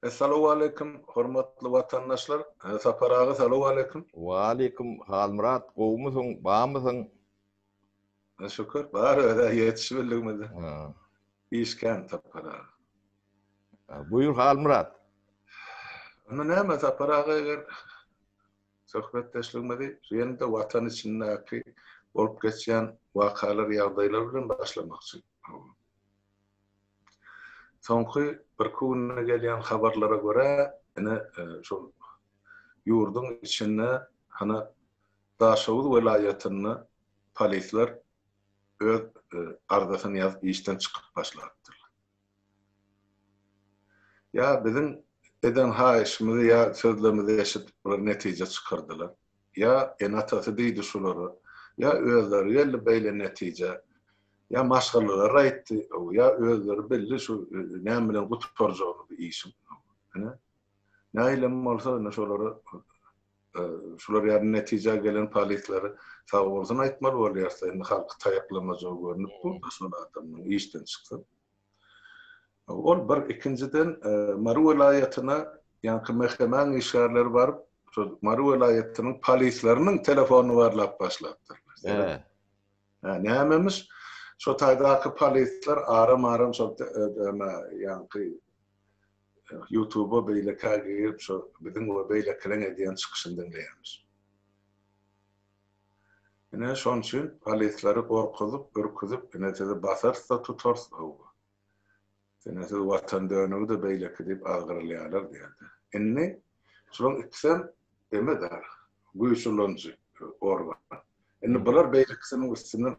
Essalawwaleýkim hormatly watandaşlar. Sapar aga salowaleýkim. Waleýkim Halmyrat gowumysyň bamysyň. Şükür bar özä ýetişibildigimize. Iş kän Sapar aga. Buýur Halmyrat. Onda näme Sapar aga eger söhbetdeşligimizi şu ýene-de watan içindäki bolup geçýän wakalar ýagdaýlar bilen başlamakçy. Soňky birki günde gelýän habarlara görä, ine, şol ýurduň içinde, hany, Daşoguz welaýatynda polisler öz arzasyny ýazyp işden çykyp başlapdyrlar. Ýa biziň eden haýyşymyzy ýa sözlerimizi eşidip bular netije çykardylar. Ýa ene-atasy diýdi şulara, ýa özleri geldi beýle netijä, ýa maşgalalary aýtdy, ýa özleri bildi şu näme bilen gutarjagyny bu işiň. Ine, nähilem bolsa ine şolara şular ýaly netijä gelen polislere sag bolsun aýtmaly bolýarys-da, indi halky taýaklamajagy görnüp dur-da şol adamlaryň işden çyksa. Ol bir, ikinjiden Mary welaýatyna ýaňky MHM-iň işgärleri baryp, şol Mary welaýatynyň polisleriniň telefonyny barlap başlapdyrlar. Hä. Hä, nämemiş? Şo taýdaky polisler aram-aram şol eme ýaňky Ýutuba beýlekä girip şo biziň we beýlekileň edýän çykyşyny diňleýärmiş. Ine, şonuň üçin polisleri gorkuzyp, ürküzip, ine sizi basarys-da tutarys, hawa. Ine siz watan dönügi-de beýleki diýip azgyrylýarlar diýýärdi. Indi şularyň ikisem eme-dä, güýç ulanyjy organ. Indi bular beýlekisiniň üstünden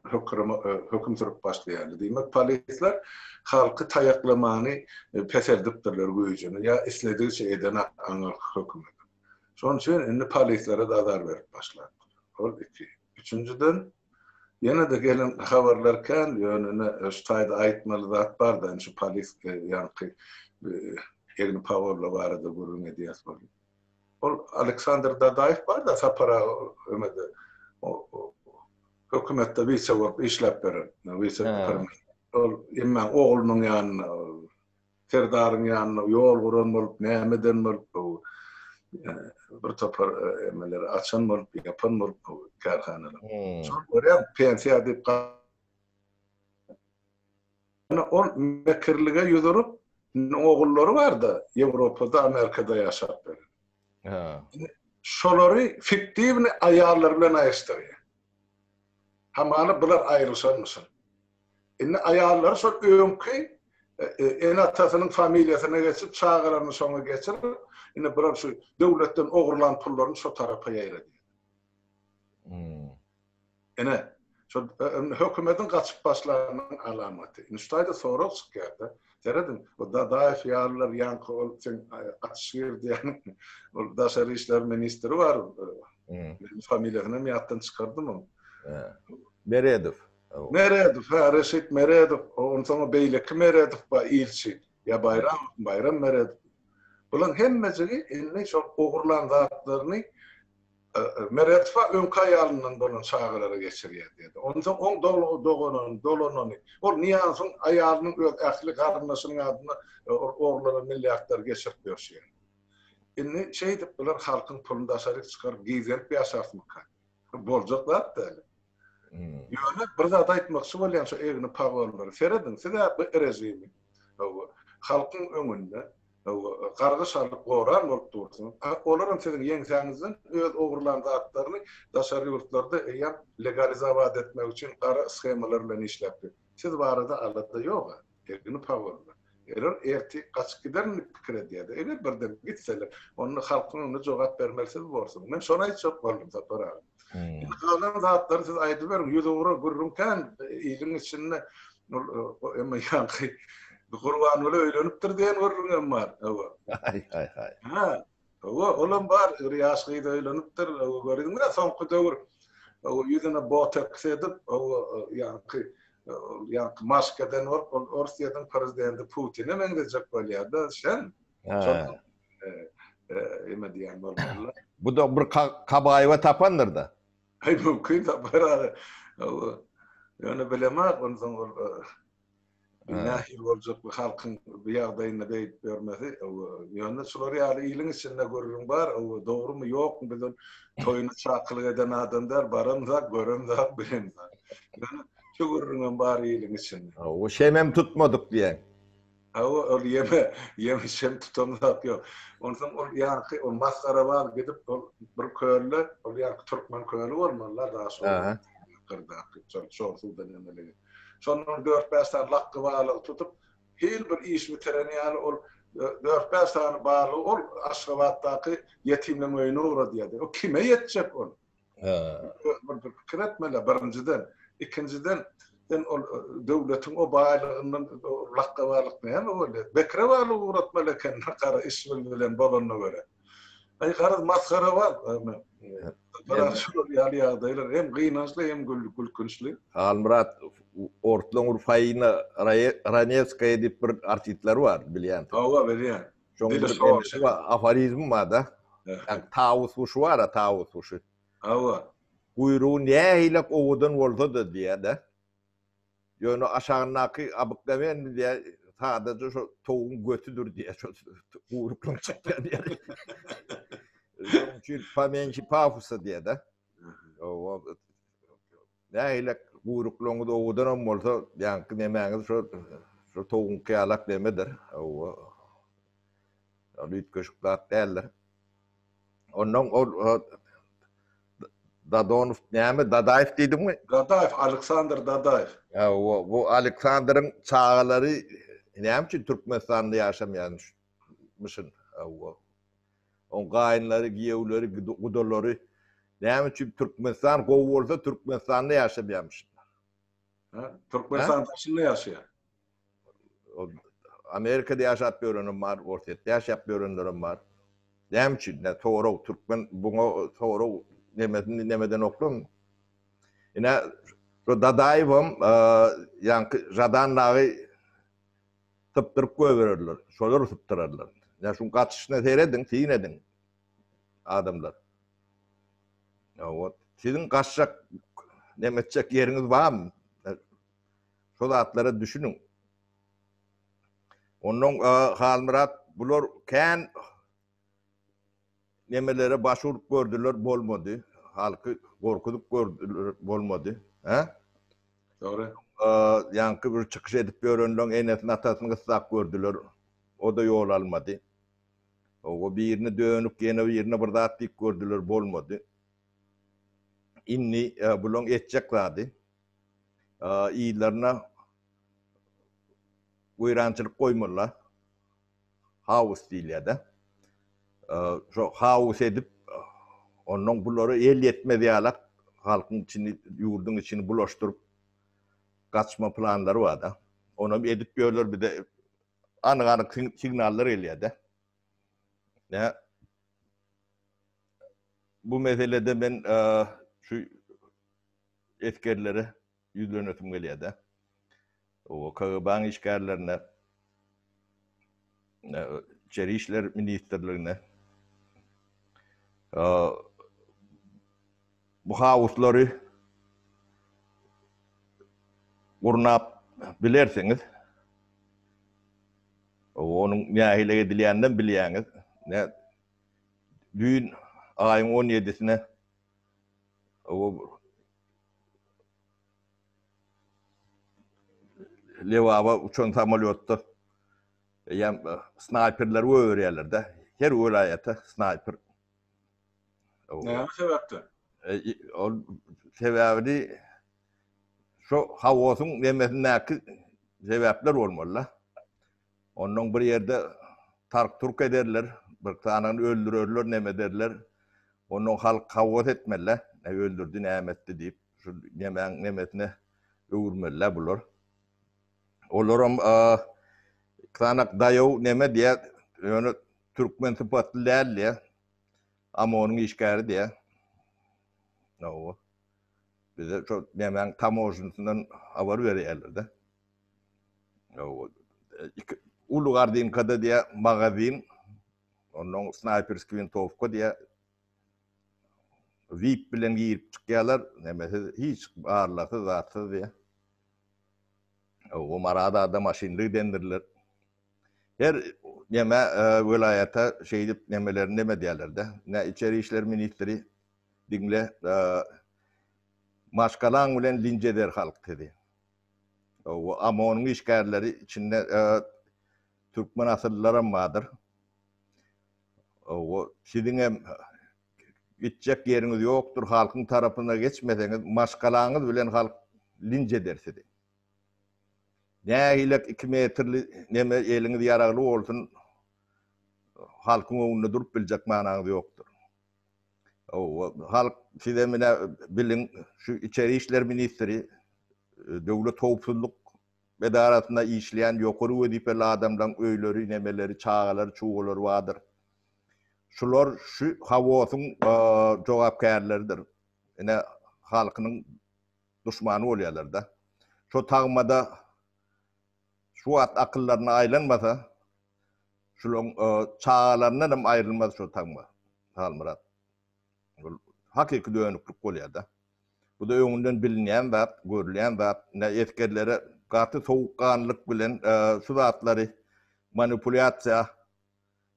höküm sürüp başlaýarlar. Diýmek, polisler halky taýaklamany peseldipdirler güýjüni ýa isledigiçe edenak aňyrky hökümet. Şonuň üçin indi polislere-de azar berip başlapdyr. Ol iki. Üçünjiden, ýene-de gelen habarlar kän, ýöne ine şu taýda aýtmaly zat bar-da, indi şu polis ýaňky egni pagolla barada gürrüň edýäs welin. Ol Aleksandr Dadaýew bar-da, Sapar aga ömede hökümetde wise bolup işläp beren, wise-premýer. Ol emmäň oglunyň ýanynda Serdaryň ýanynda ýol guran bolup, näme eden bolup, bir topar emeleri açan bolup, ýapan bolup kärhanalar. Şol görýäň, pensiýa diýip Ýöne ol mekirlige ýüz urup, indi ogullary bar-da, Ýewropada, Amerikada ýaşap ýören. Indi şolary fiktiwnyý aýallary bilen aýryşdyrýar. Hamala bular aýrylyşanmyşyn. Indi aýallary şol öňki ene-atasynyň familiýasyna geçip, çagalaryny şoňa geçirip, indi bular şu döwletden ogurlan pullaryny şo tarapa ýaýradýar. Ine, şo hökümetiň gaçyp başlanynyň alamaty. Indi şu taýda sorag çykýar-da. Serediň, o Dadaýew ýalylar ýaňky ol seň Atyşgir diýýän ol daşary işler ministri bar. Men familiýasyny hem ýatdan çykardym oň. Meredow. Meredow, hä, Reşit Meredow, onsoň beýleki Meredow bar, ilçi. Ýa Baýram, Baýram Meredow. Bularyň hemmejigi indi şol ogurlan zatlaryny Meredowa öňki aýalyndan bolan çagalara geçirýär diýdi. Onsoň oň doganyny, dolanyny, ol Nyýazowyň aýalynyň öz ähli garyndaşynyň adyna ol ogurlanan milliardlary geçirip ýörşi ýaly. Indi şeýdip bular halkyň puluny daşaryk çykaryp gizlenip ýaşarsmyka? Boljak zat däl. Ýöne bir zat aýtmakçy bolýan şu egni pagonlary. Serediň, siz-ä bu režimi halkyň öňünde gargyş alyp goran bolup dursuňyz. Olaram siziň ýeňsäňizden öz ogurlan zatlaryny daşary ýurtlarda eýýäm legalizowat etmek üçin gara shemalar bilen işläp ýör. Siz barada alada ýog-a. Egni pagonly. Eger ertir gaçyp giderin diýip pikir edýärdi. Eger birden gitseler, onda halkyň öňünde jogap bermeli siz borsuňyz. Men şony aýtjak boldum, Sapar aga. Indi galan zatlary siz aýdyberiň. Ýüzugra gürrüň kän iliň içinde. Ol emma ýaňky Gurbanguly öýlenipdir diýen gürrüň hem bar. Hawa. Haý, haý, haý. Ha. Hawa, olam bar. Bir ýaş gyz öýlenipdir. Hawa, gördüňmi, soňky döwür hawa, ýüzüne boteks edip, hawa, ýaňky ýaňky maşk eden bolup, ol Orsýetiň prezidenti Putine meňzejek bolýar-da, sen. Şol eme diýen bolmalylar. Bu-da bir Kabaýewa tapandyr-da. Aý, mümkin tapar aga. Hawa. Ýöne bilemok, onsoň ol. Nähili boljak bu halkyň bu ýagdaýynda beýdip ýörmesi? Ýöne şular ýaly iliň içinde gürrüň bar, dogrumy ýokmy biz ol toýuna çakylyk eden adam däl, baramzak, göremzak, bilemzak. Ýöne şu gürrüňem bar iliň içinde. Hawa, şemem tutmadyk diýýäň. Hawa, ol ýeme, ýeme şem tutamzak ýok. Onsoň ol ýaňky ol masgarabaz gidip ol bir kölde, ol ýaňky türkmen köli bolmaly-da daş gyrdaky, şol şor suwdan emele gelen. Şondan dört-bäş sany lakgy balygy tutup, hil bir iş bitiren ýaly ol dört-bäş sany balygy ol Aşgabatdaky ýetimleň öýüne ugradýardy. O kime ýetjek ol? Bir bir pikir etmeli birinjiden. Ikinjiden sen ol döwletiň o baýlygyndan lakga balyk näme bolýar? Bekre balyk ugratmaly eken gara işbil bilen bolanyna görä. Aý garaz masgara bar. Garaz şular ýaly ýagdaýlar hem gynançly hem gülkünçli. Halmyrat Ortlaň bir Faina Ranewskaýa diýip bir artistleri bar bilýänsiň. Hawa bilýän. Şoň bir nemesi bar, aforizmi bar-da. Tawus guşy bar-a, tawus guşy. Hawa. Guýrugy nähilek owadan bolsa-da diýýär-de. Ýöne aşagyndaky obyknowennyý diýýär, sadaja şo towugyň götüdir diýýär, şo guýruklaryň çykýan ýeri. Şonuň üçin pomenşi pafosa diýýär-de. Hawa. Nähilek guýruklaryňyz owadanam bolsa, ýaňky nemäňiz şo şo towugyňky ýalak nemedir. Hawa. Ol üýtgeşik zat däldir. Ondan ol Dadonow näme Dadaýew diýdiňmi? Dadaýew, Aleksandr Dadaýew. Hawa, bu Aleksandryň çagalary näme üçin Türkmenistanda ýaşamaýarmyşyn? Hawa. Oň gaýynlary, giýewleri, gudalary näme üçin Türkmenistan gowy bolsa Türkmenistanda ýaşamaýarmyşynlar? Ha, Türkmenistan daşynda ýaşaýar. Amerikada ýaşap ýörenem bar, Orsýetde ýaşap ýörenlerem bar. Näme üçin? Nä sorag türkmen buňa sorag nemesini nemeden oklam. Ine şu Dadaýewem ýaňky Žadan dagy sypdyryp goýbererler. Şolar sypdyrarlar. Ine şuň gaçyşyna serediň, syn ediň adamlar. Ýa siziň gaçjak neme etjek ýeriňiz barmy? Şo zatlara düşüniň. Ondan Halmyrat bular kän nemelere baş urup gördüler, bolmady. Halky gorkuzyp gördüler, bolmady. Hä? Dogry. Ýaňky bir çykyş edip ýörenleň enesini, atasyny gyssap gördüler. O-da ýol almady. O birini dönük, ýene birine bir zat diýip gördüler, bolmady. Indi bulaň etjek zady yzlaryna weýrançylyk goýmalylar. Haus diýilýär-de. Şo haus edip, onnoň bulara el ýetmez ýalak halkyň içini, ýurduň içini bulaşdyryp gaçma planlary bar-da. Onam edip ýörler bize anyk-anyk signallar gelýär-de. Nä bu meselede men şu esgerlere ýüzlenesim gelýär-de. O KGB-niň işgärlerine, İçeri işler ministrligine bu hauslary gurnap bilersiňiz. Onuň nähili edilýänini bilýäňiz. Düýn aýyň 17-sine Lebaba uçan samolýotda eýýäm snaýperleri goýberýärler-de. Her welaýata snaýper. Näme sebäpden? Ol sebäbini şo haosyň nemesindäki sebäpler bolmaly-da. Onnoň bir ýerde tark-turk ederler, bir sanyny öldürerler, neme ederler. Onnoň halk haos etmeli-dä, ne öldürdi, näme etdi diýip, şu nemäň nemesine öwürmeli-dä bular. Olaram iki sanak daýaw neme diýýär, ýöne türkmen sypatly däl diýýär. OMON-yň işgäri diýýär. Hawa. Bize şo nemäň tamožnysyndan habar berýärler-de. Uly gardinkada diýä magazin, ondan snaýperskiý wintowka diýä VIP bilen girip çykýarlar, nemesiz hiç barlagsyz zatsyz diýä. O Maradada maşynly gidendirler. Her neme welaýata şeýdip nemelerini neme edýärler-de. Ne içeri işler ministri diňle maşgalaň bilen linç eder halk sizi. O OMON-yň işgärleri içinde türkmen asyllylaram bardyr. O siziňem gitjek ýeriňiz ýokdur, halkyň tarapyna geçmeseňiz, maşgalaňyz bilen halk linç eder sizi. Nähilek 2 metrli neme eliňiz ýaragly bolsun, halkyň öňünde durup biljek manaňyz ýokdur. Halk size mine biliň şu içeri işler ministri döwlet howpsuzlyk edarasynda işleýän ýokary wezipeli adamlaň öýleri, nemeleri, çagalary, çugalary bardyr. Şular şu hawosyň jogapkärleridir. Ine halkynyň duşmany bolýarlar-da. Şo tagmada şu wagt akyllaryna aýlanmasa, şulaň çagalaryndan hem aýrylmaz şo tagma, Halmyrat. Ol hakyky dönüklik bolýar-da. Bu-da öňünden bilinýän zat, görülýän zat. Ine, esgerlere gaty sowukganlylyk bilen şu zatlary manipulýasiýa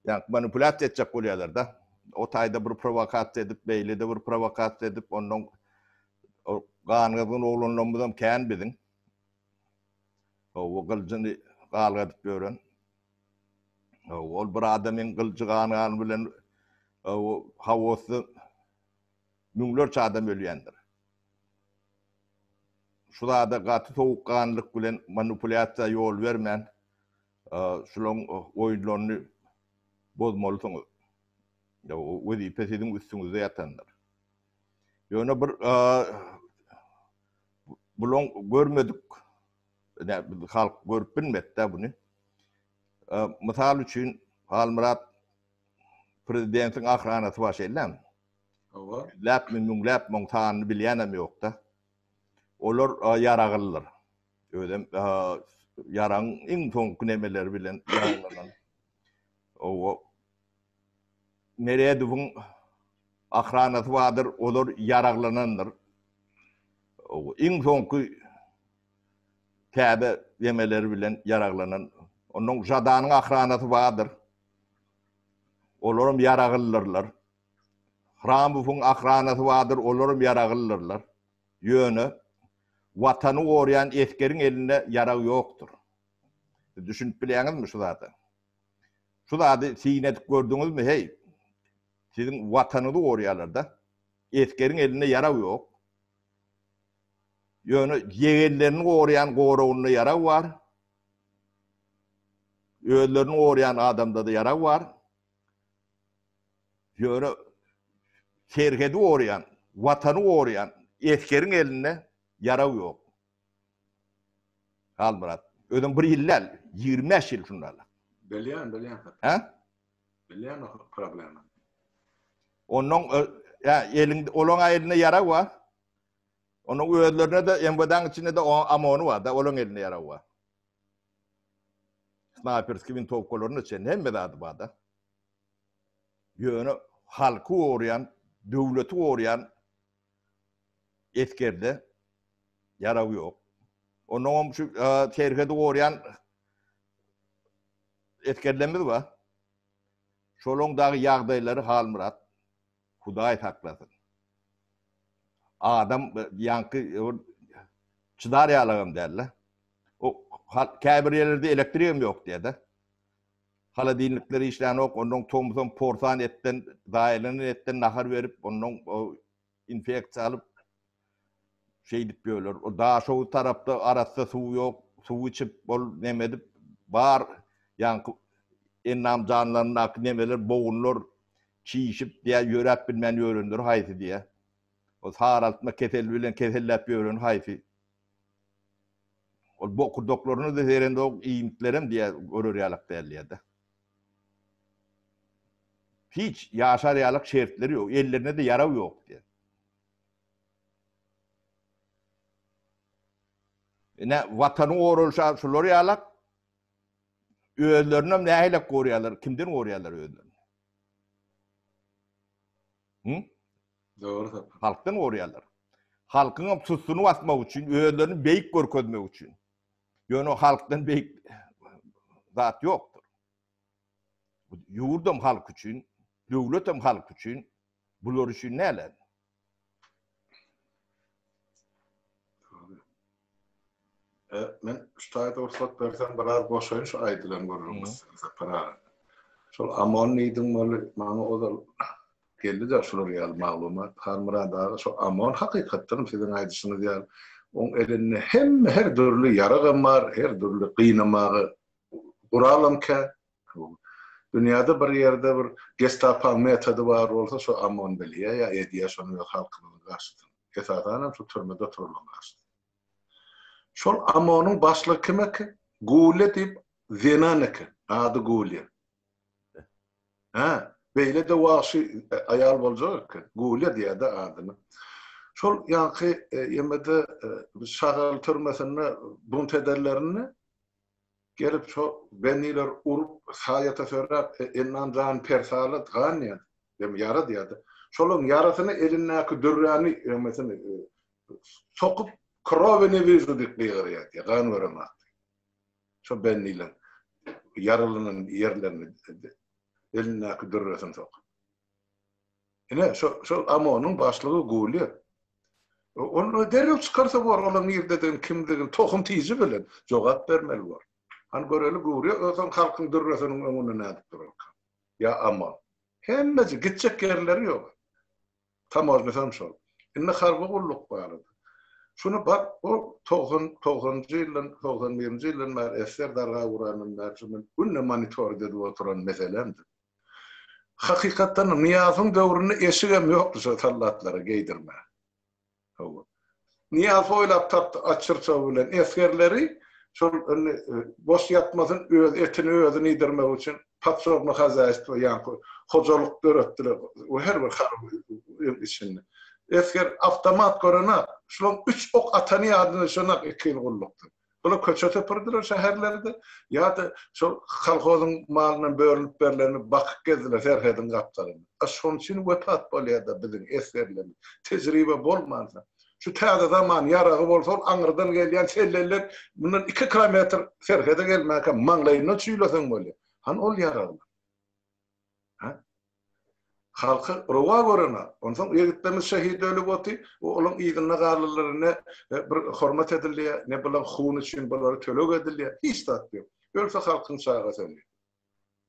Ýa manipulýasiýa etjek bolýarlar-da. O taýda bir prowokasiýa edip, beýlede bir prowokasiýa edip, ondan ganygyzgyn oglanlarymyzam kän biziň. Hawa, gylyjyny galgadyp ýören. Hawa, ol bir adamyň gylyjy gan-gan bilen hawa, hawosda müňlerçe adam ölýändir. Şu zada gaty sowukganlyk bilen manipulýasiýa ýol bermän, Şulaň oýunlaryny bozmalysyňyz. Wezipe siziň üstüňizde ýatandyr. Ýöne bir bulaň görmedik halk görüp bilmedi-de buny. Mysal üçin Halmyrat prezidentiň ahranasy bar şeýlemi? Hawa. Ýüzläpmi, müňläpmi oň sanyny bilýänem ýok-da. Olar ýaraglydyr. Özem ýaragyň iň soňky nemeleri bilen ýaraglanan. Owa Meredowyň ahranasy bardyr, olar ýaraglanandyr. Owa iň soňky täze nemeleri bilen ýaraglanan. Onnoň Žadanyň ahranasy bardyr. Olaram ýaraglydyrlar. Hramowyň ahranasy bardyr, olaram ýaraglydyrlar. Ýöne Watany gorýan esgeriň elinde ýarag ýokdur. Siz düşünip bilýäňizmi şu zada? Şu zady syn edip gördüňizmi, heý? Siziň Watanyňyzy gorýarlar-da. Esgeriň elinde ýarag ýok. Ýöne ýegenlerini gorýan goragynda ýarag bar. Özlerini gorýan adamda-da ýarag bar. Ýöne serhedi goraýan, watany goraýan esgeriň elinde ýarag ýok. Halmyrat, özem bir ýyl däl, 25 ýyl şunda. Bilýän, bilýän. Hä? Bilýän o problema. Ondan ýa eliň olaň elinde ýarag bar. Onuň özlerine-de MWD-niň içinde-de OMON-y bar da, olaň elinde ýarag bar. Snaýperskiý wintowkalaryna çenli hemme zady bar-da. Ýöne halky goraýan, döwleti goraýan esgerde ýarag ýok. Onnoňam şu serhedi goraýan esgerlerimiz bar. Şolaň dagy ýagdaýlary Halmyrat Hudaý saklasyn. Adam ýaňky çydar ýalagam däl-de. O käbir ýerlerde elektrigem ýok diýýär-de. Holodilnikler işlänok, onnoň tomusam porsan etden, zaýalanan etden nahar berip, onnoň infeksiýa alyp şeýdip ýörler. O Daşoguz tarapda arassa suw ýok, suw içip, ol neme edip, bar ýaňky endam janlaryndaky nemeler, bogunlar çişip diýä ýöräp bilmän ýörenleri haýsy diýä. O saraltma keseli bilen keselläp ýöreni haýsy. Ol bokurdaklaryna-da serendok, iýmitlerem diýä görer ýalak däl diýä-de. Hiç ýaşar ýalak şertleri ýok, ellerinde-de ýarag ýok diýä. Ine, watany goralyşa şular ýalak, özlerinem nähilek goraýarlar, kimden goraýarlar özlerini? Hı? Dogry sapar. Halkdan goraýarlar. Halkyňam sussuny basmak üçin, özlerini beýik görkezmek üçin. Ýöne halkdan beýik zat ýokdur. Ýurdam halk üçin, döwletem halk üçin, bular üçin däl. Men şu taýda rugsat berseň biraz goşaýyn şu aýdylan gürrüňi Sapar aga. Şol AMON diýdiň weli maňa ozal geldi-de şular ýaly maglumat. Halmyrat aga şo AMON hakykatdanam siziň aýdyşyňyz ýaly oň elinde hemme her dürli ýaragam bar, her dürli gynamaga guralam kän. Dünýäde bir ýerde bir gestapaň metody bar bolsa şo AMON bilýär ýa edýär şony öz halkymyzyň garşysyna. Esasanam şu türmede oturanlaryň garşysyna. Şol AMON-yň başlygy kim eken? Gulýa diýip zenan eken. Ady Gulýa. Hä, beýle-de wagşy aýal boljak eken. Gulýa diýýär-de adyna. Şol ýaňky ýemede Şagal türmesinde bunt edenlerinde gelip şo bendileri urup, haýata söräp, Ennan jany persala gan diýýär. Dem ýara diýýär-de. Şolaryň ýarasyna elindäki dürräni ýemesini sokup, Krowi ne wižu diýip gygyrýar diýýär, gan göremok diýip. Şo bendileň ýaralanan ýerlerini elindäki dürresini sokup. Ine, şo şol OMON-yň başlygy Gulýew. Ony derrew çykarsa bor, olaň nirdedigini, kimdigini tohum tiji bilen jogap bermeli bor. Hany göreli Gurýew özem halkyň dürresiniň öňünde nädip durarka. Ýa OMON. Hemmesi gitjek ýerleri ýok. Tamožnysam şol. Indi harby gulluk barada. Şuny bak bu 90 togsanynjy ýyldan, 91-nji ýyldan bäri esger dargap urandan bäri şu men günde monitoring edip oturan meselemdir. Hakykatdan Nyýazowyň döwründe eşigem ýokdy şo soldatlara geýdirmäge. Hawa. Nyýazow oýlap tapdy açyrçaw bilen esgerleri şol indi boş ýatmasyn öz etini özüni iýdirmek üçin podsobny hazaýstwo ýaňky hojalyk döretdiler we her bir harby içinde. Esger awtomat görenak şulaň üç ok atany ýadyna düşenak iki ýyl gullukda. Bular köçe süpürdiler şäherlerde ýa-da şol kolhozyň malyndan bölünip berlenini bakyp gezdiler serhediň gapdalynda. A şonuň üçin wepat bolýar-da biziň esgerlerimiz. Tejribe bolmansoň. Şu täze zaman ýaragy bolsa ol aňyrdan gelýän selleler mundan iki kilometr serhede gelmänkä maňlaýyndan çüýleseň bolýar. Hany ol ýaraglar? Hä? Halky rowa görenok. Onsoň ýigitlerimiz şehit ölüp oty, olaň yzynda galanlara ne bir hormat edilýär, ne bulaň huny üçin bulara töleg edilýär. Hiç zat ýok. Ölse halkyň çagasy ölýär.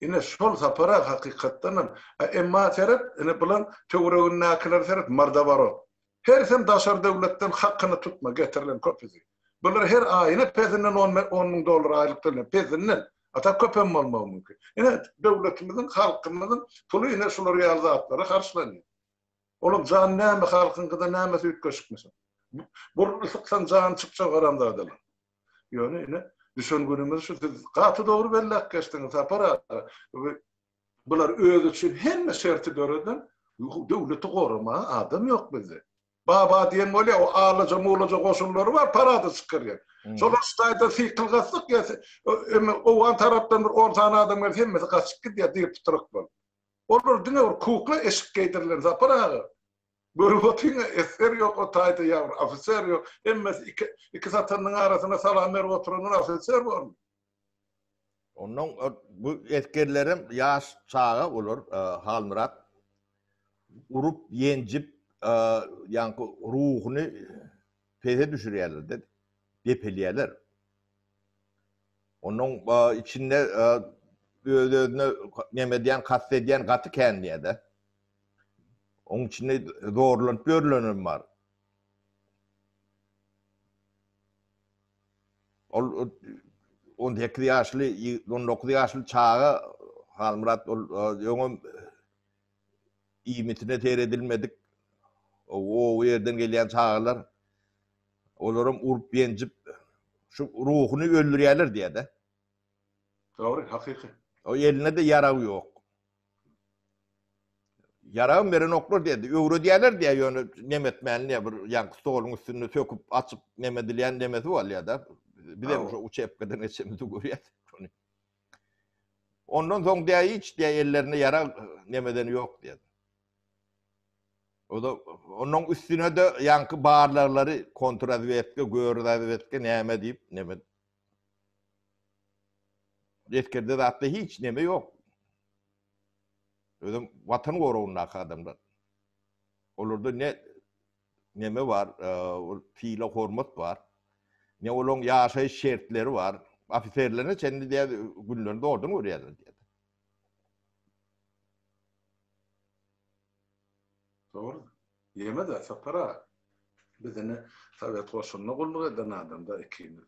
Ine şol Sapar aga hakykatdanam. Emma seret, ine bulaň töweregindäkilere seret, mordoworot. Hersem daşary döwletden hakyna tutma getirilen köpüsi. Bular her aýyna pesinden on 10000 dollar aýlyk tölenýär. Pesinden. Hatda köpem bolmagy mümkin. Ine döwletimiziň, halkymyzyň puly ine şular ýaly zatlara harçlanýar. Onuň jany näme, halkyňkyda nämesi üýtgeşikmişin. Burnuny syksaň jany çykjak haramzadalar. Ýöne ine düşen günümiz şu siz gaty dogry belläp geçdiňiz Sapar aga. Bular özi üçin hemme şerti döreden döwleti goramaga adam ýok bizde. Baba diýen bolýar, o alaja-mulaja goşunlary bar, parada çykarýan. Şolar şu taýda sykylgatsyk ýa emme owgan tarapdan bir on sany adam gelse hemmesi gaçyp gidýär dyr-pytryk bolup. Olar diňe bir kukla eşik geýdirilen Sapar aga. Görüp otyň-a esger ýok o taýda ýa bir ofiser ýok. Hemmesi iki iki satanyň arasynda salam berip oturanlar ofiser bormy? Ondan bu esgerlerem ýaş çaga olar Halmyrat urup ýenjip ýaňky ruhuny pese düşürýärler-de, depelýärler. Onuň içinde öz-özüne neme edýän, kast edýän gaty kän diýýär-de. Onuň içinde zorlanyp ýörülenem bar. Ol 18 ýaşly, 19 ýaşly çaga Halmyrat ol öňem iýmitine seredilmedik oba ýerden gelýän çagalar olaram urup ýenjip şu ruhuny öldürýärler diýýär-de. Dogry, hakyky. O elinde-de ýarag ýok. Ýaragam berenoklar diýdi. Öwredýärler diýýär, ýöne neme etmäni diýýär, bir ýaňky stoluň üstünde söküp, açyp neme edilýän nemesi bolýar-da. Biz hem şo uçebkadan geçemizde görýäs şony. Ondan soň diýýär, hiç diýýär, ellerinde ýarag nemeden ýok diýýär. O da onuň üstüne-de ýaňky barlaglary kontrrazwedka, görrazwedka näme diýip, neme. Esgerde zatda hiç neme ýok. Özem watan goragyndaky adamlar. Olarda ne neme bar, ol sylag hormat bar. Ne olaň ýaşaýyş şertleri bar. Ofiserlerine çenli diýýär, günlerini zordan görýärler diýýär. Dogry. Ýeme-de, Sapar aga. Biz ine Sowet goşunynda gulluk eden adam-da ikimiz.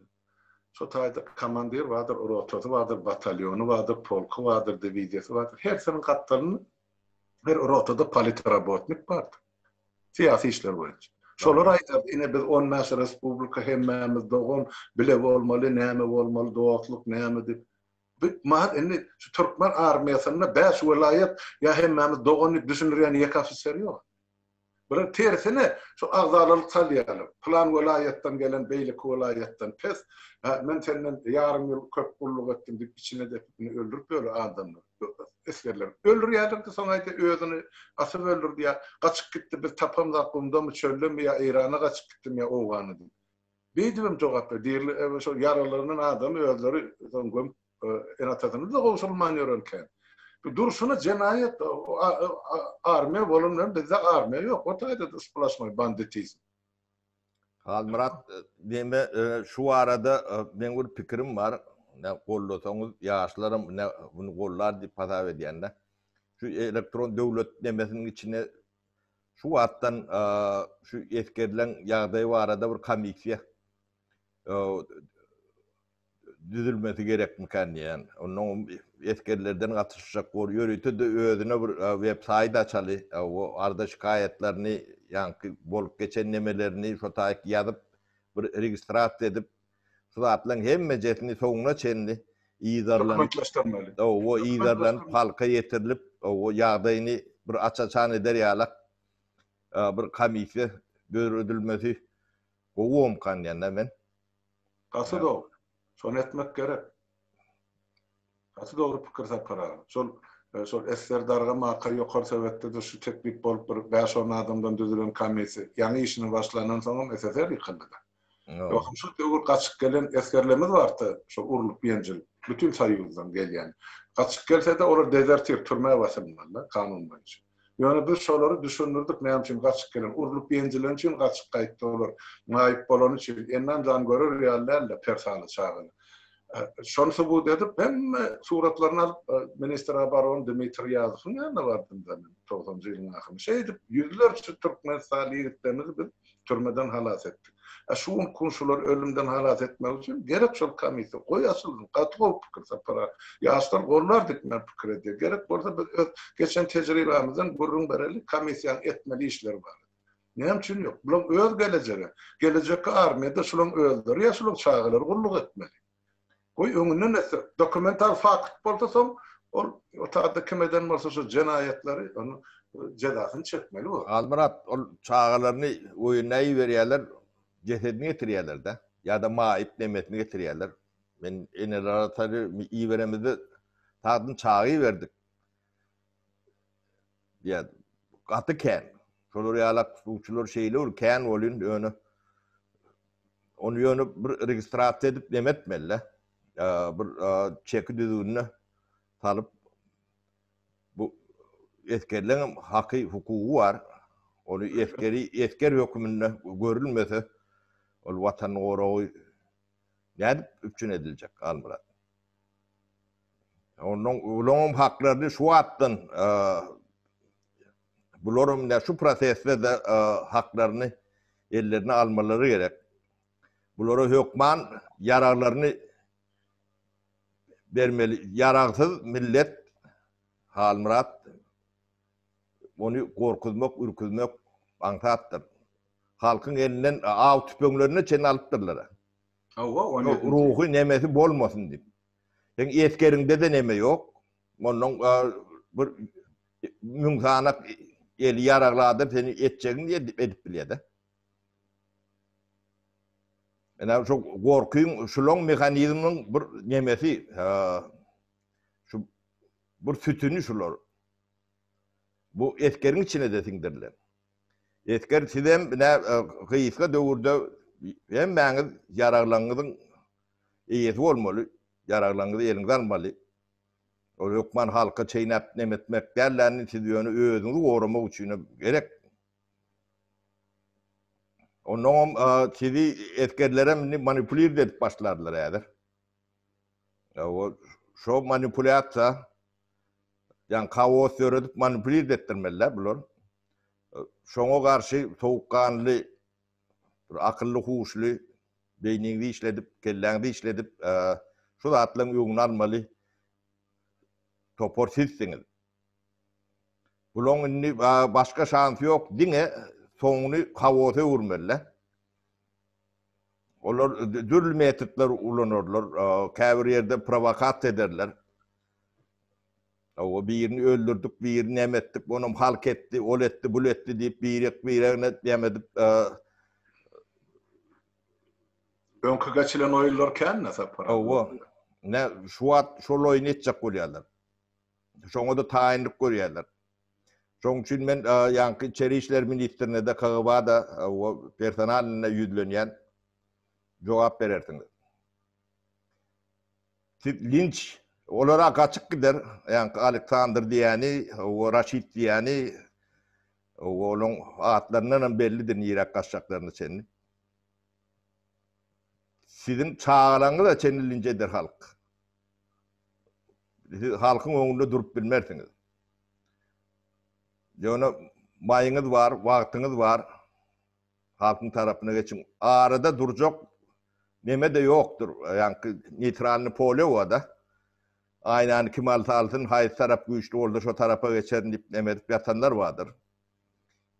Şo taýda komandir bardyr, rotasy bardyr, batalýony bardyr, polky bardyr, diwiziýasy bardyr. Hersiniň gapdalynda her rotada politrabotnik bardyr. Syýasy işler boýunça. Şolar aýdardy, ine biz on bäş respublika hemmämiz dogan, bile bolmaly, näme bolmaly, dostluk näme diýip. Bu mahal indi şu türkmen armiýasynda bäş welaýat ýa hemmämiz dogan diýip düşündirýän ýeke ofiser ýok. Bular tersine şu agzalalyk salýarlar. Pylan welaýatdan gelen beýleki welaýatdan pes. Hä, men senden ýarym ýyl köp gulluk etdim diýip içine depip indi öldürip ýör adamlar. Esgerler. Öldürýärler-de soň aýdýar özüni asyp öldürdi ýa gaçyp gitdi biz tapamzak gumdamy çöldemi ýa Eýrana gaçyp gitdimi ýa Owgana diýip. Beýdibem jogap ber. Dirli şol ýaralanan adamy özleri soň gömüp ene-atasyna-da gowşurylman ýören kän. Bu durşuna jenaýat armiýa bolan bilen bizde armiýa ýok. O taýda-da splaşnoý banditizm. Halmyrat neme şu barada meň bir pikirim bar. Ine gollasaňyz ýaşlaram ine muny gollar diýip hasap edýän-de. Şu elektron döwlet nemesiniň içine Şu wagtdan şu esgerleň ýagdaýy barada bir komissiýa düzülmesi gerekmikän diýýän. Onnoň esgerlerden gatyşjak bor. Ýörite-de özüne bir web saýt açaly. O arza-şikaýatlaryny, ýaňky bolup geçen nemelerini şo taýyk ýazyp, bir registrasiýa edip, Şu zatlaryň hemmejesini soňuna çenli yzarlanyp, Dokumentleşdirmeli. Hawa, yzarlanyp halka ýetirilip, hawa, ýagdaýyny bir aç-açan eder ýalak bir komissiýa döredilmesi gowy bomkan diýen-dä men. Gaty dogry. Şony etmek gerek. Gaty dogry pikir Sapar aga. Şol şol esger dargamaka ýokary sowetde-de şu teklip bolup bir bäş-on adamdan düzülen komissiýa ýaňy işine başlandan soňam SSR ýykyldy-da. Ýogsam şol döwür gaçyp gelen esgerlerimiz bardy, şol urlup-ýenjilip, bütin Soýuzdan gelýän. Gaçyp gelse-de olar dezertir, türmä basylmaly-da kanun boýunça. Ýöne biz şolary düşündirdik näme üçin gaçyp gelen, urlup-ýenjileni üçin gaçyp gaýtdy olar, maýyp bolany üçin, ennam jan görer ýaly däldi persaly çagalar. Şony subut edip, hemme suratlaryny alyp, ministr oborony Dmitriý Ýazowyň ýanyna bardym-da men, togsanjy ýylyň ahyry. Şeýdip, ýüzlerçe türkmenistanly ýigitlerimizi biz türmeden halas etdik. A şu gün kun şulary ölümden halas etmek üçin gerek şol komissiýa. Goý açylsyn. Gaty gowy pikir Sapar aga. Ýaşlar gollar diýip men pikir edýän. Gerek bolsa biz öz geçen tejribämizden gürrüň bereli komissiýanyň etmeli işleri barada. Näme üçin ýok? Bulaň öz gelejegi. Gelejekki armiýada şulaň özleri ýa şulaň çagalary gulluk etmeli. Goý öňünden etse, dokumental fakt bolsa soň ol otada kim eden bolsa şu jenaýatlary onuň jezasyny çekmeli bor. Halmyrat ol çagalaryny öýüne iberýärler, jesedini getirýärler-de, ýa-da maýyp nemesini getirýärler. Men eneler atary iberemizde sagdyn çaga iberdik. Diýýär. Gaty kän. Şolar ýalak suwçular şeýle bir kän bolýan ýöne ony ýöne bir registrasiýa edip neme etmeli-de. Bir çeki düzgünine salyp bu esgerleň hem haky, hukugy bar. Ony esgeri esger höküminde görülmese ol watan goragy nädip üpjün ediljek Halmyrat? Ondan olaryň haklaryny şu wagtdan bularyň da şu prosesde de haklaryny ellerine almalary gerek. Bulara hökman ýaraglaryny bermeli. Ýaragsyz millet Halmyrat ony gorkuzmak, ürküzmek aňsatdyr. Halkyň elinden aw tüpeňlerine çenli alypdyrlar. Hawa, ony ruhy nemesi bolmasyn diýip. Seň esgeriňde-de neme ýok. Ondan bir müň sanak eli ýaragly adam seni etjegiňi edip, edip bilýär-de. Ene şu gorkyň, şulaň mehanizminiň bir nemesi, şu bir sütüni şular. Bu esgeriň içine-de siňdirilen. Esger sizem ine gysga döwürde hemmäňiz ýaraglaryňyzyň eýesi bolmaly. Ýaraglaryňyzy eliňize almaly. Ol hökman halka çeýnäp neme etmek däl-de, siz ýöne özüňizi goramak üçin gerek. Onnoňam sizi esgerlerem indi manipulird edip başlardylar häzir. O şo manipulýasiýa ýa kaos döredip manipulird etdirmeliler bular. Şoňa garşy sowukganly, bir akylly-huşly, beýniňizi işledip, kelläňizi işledip, şu zatlaryň öňüni almaly topar sizsiňiz. Bulaň indi başga şansy ýok, diňe soňuny haosa öwürmeli-de. Olar dürli metodlar ulanarlar, käbir ýerde prowokasiýa ederler. Hawa, birini öldürdik, birini näme etdik, onam halk etdi, ol etdi, bul etdi diýip, birek-biregine näme edip, Öňki geçilen oýunlar kän-de Sapar. Hawa. Ine, şu wagt şol oýny etjek bolýarlar. Şoňa-da taýynlyk görýärler. Şonuň üçin men ýaňky içeri işler ministrine-de, KGB-da personalyna ýüzlenýän. Jogap berersiňiz. Siz linç, olar-a gaçyp gider, ýaňky Aleksandr diýýäni, Raşid diýýäni, olaň atlaryndan hem bellidir niräk gaçjaklaryna çenli. Siziň çagalaryňyza çenli linç eder halk. Siz halkyň öňünde durup bilmersiňiz. Ýöne maýyňyz bar, wagtyňyz bar. Halkyň tarapyna geçiň. Arada durjak neme-de ýokdur. Ýaňky neýtralnyý pole bar-da. Aýnany kim alsa alsyn, haýsy tarap güýçli bolsa şo tarapa geçerin diýip neme edip ýatanlar bardyr.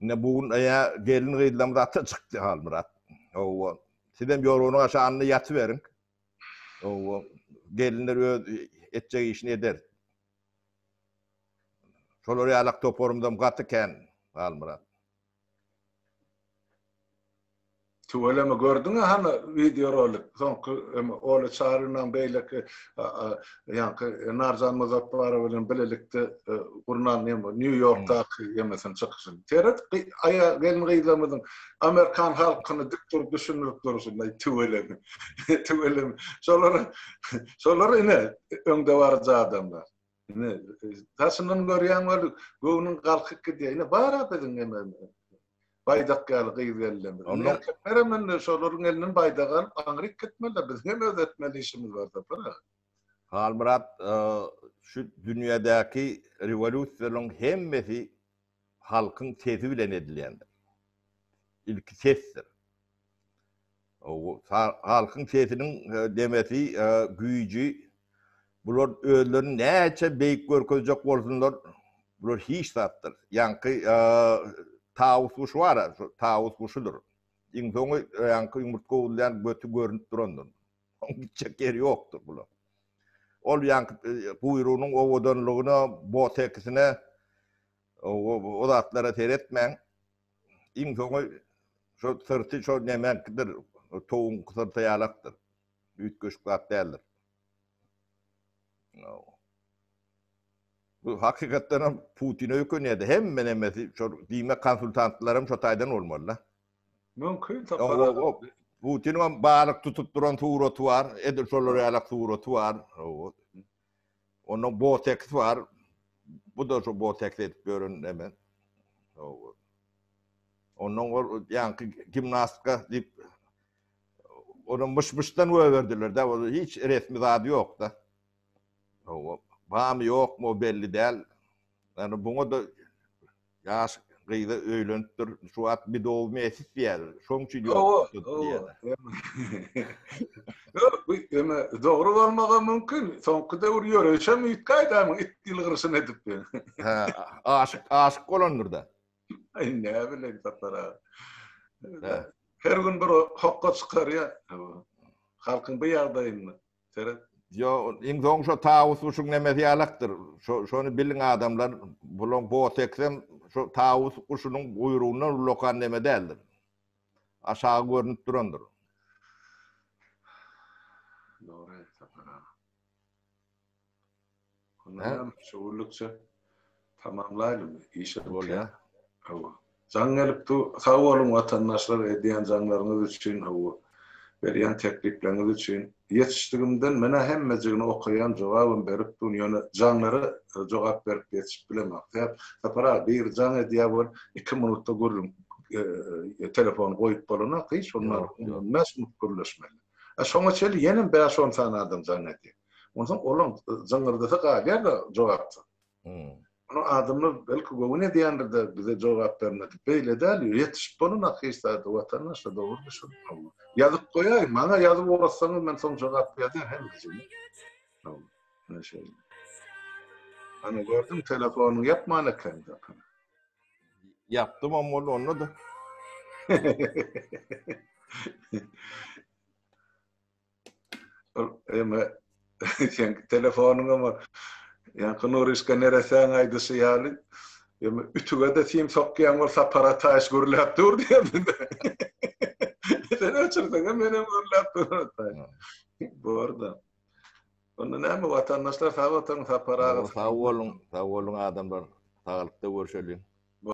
Ine bu gün ýa gelin-gyzlarymyz ata çykdy Halmyrat. Hawa. Sizem ýorganyň aşagynda ýatyberiň. Hawa, gelinler öz etjek işini eder. Şolar ýalak toparymyzam gaty kän, Halmyrat. Tüweleme gördüňä hany wideo rolik soňky Ola Çarynyň beýleki ýaňky Narjan Muzapbarow bilen bilelikde gurnan neme Nýu Ýorkdaky ýemesini çykyşyny. Seret aýa gelin gyzlarymyzyň amerikan halkyny dik durup düşündirip durşuny tüweleme. Tüweleme. Şolar şolar ine öňdebaryjy adamlar. Ine daşyndan görýäň weli göwnüň galkyp gidýär. Ine bar-a biziň eme baýdak ýaly gyz gelinlerimiz. Indi erkeklerem indi şolaryň elinden baýdak alyp aňryk gitmeliler. Biziň hem öz etmeli işimiz bar Sapar aga. Halmyrat şu dünýädäki rewolýusiýalaryň hemmesi halkyň sesi bilen edilýändir. Ilki sesdir. Halkyň sesiniň demesi, güýji, bular özlerini näçe beýik görkezjek bolsunlar, bular hiç zatdyr. Ýaňky tawus guşy bar-a, şo tawus guşudyr. Iň soňy ýaňky ýumurtga urulýan göti görnüp durandyr. Oň gitjek ýeri ýokdur bular. Ol ýaňky guýrugynyň owadanlygyna, botekisine, o zatlara seretmäň. Iň soňy şo syrty şo nemäňkidir, towugyňky syrty ýalakdyr. Üýtgeşik zat däldir. Bu hakykatdan hem Putine öýkenýärdi. Hemme nemesi şo diýmek konsultantlaram şo taýdan bolmaly-da. Mümkin Sapar aga. Putiniň hem balyk tutup duran suraty bar. Edil şolar ýalak suraty bar. Ondan boteks bar. Bu da şu boteks edip ýören neme. Ondan ol ýaňky gimnastka diýip ony myş-myşdan goýberdiler-de, ol hiç resmi zady ýok-da. Barmy ýokmy o belli däl. Ýani buňa-da ýaş gyza öýlenipdir. Şu wagt medowy mesis diýýärler. Şoň üçin ýok diýýärler. Ýok, bu eme dogry bolmagam mümkin. Soňky döwür ýöreýşem üýtgäýdämi it ýylgyryşyny edip. Hä, aşyk aşyk bolandyr-da. Aý näbileýin Sapar aga. Her gün bir hokga çykarýar. Halkyň bu ýagdaýyny seret. Ýo, iň soň şo tawus guşuň nemesi ýalakdyr. Şo şony biliň adamlar, bulaň boteksem şo tawus guşunyň guýrugyndan ullakan neme däldir. Aşagy görnüp durandyr. Dogry Sapar aga. Onda näme, şu günlükçe tamamlaýlymy? Işe Bolýar. Hawa. Jaň gelip dur. Sag boluň watandaşlar edýän jaňlaryňyz üçin. Hawa. Berýän teklipleriňiz üçin. Ýetişdigimden menä hemmejigini okaýan jogabam berip dun ýöne jaňlara jogap berip ýetişip bilemok. Sebäp Sapar aga biri jaň edýär bol iki minutda gürrüň telefony goýup bolanok hiç bolmanda on bäş minut gürleşmeli. A şoňa çenli ýenem bäş-on sany adam jaň edýär. Onsoň olaň jyňyrdysy galýar-da jogapsyz. Muny adamlar belki göwün edýändir-de bize jogap bermedi. Beýle däl, ýetişip bolanok hiç zada watandaşlar dogry düşünip. Ýazyp goýaý, maňa ýazyp ugratsaňyz men soň jogap berýän hemmesine. Hawa, ine şeýle. Ana gördüň telefonyňy ýapman eken. Ýapdymam boldy onda-da. Ol eme sen telefonyňa ýaňky Nurişka neresäň aýdyşy ýaly eme ütüge-de sim sokýaň ol Sapar Ataýew gürläp dur diýerdi. Sen öçürseňem menem gürläp dur. Borda. Onda näme watandaşlar sag oturyň Sapar aga. Sag boluň, sag boluň adamlar. Saglykda görşeliň.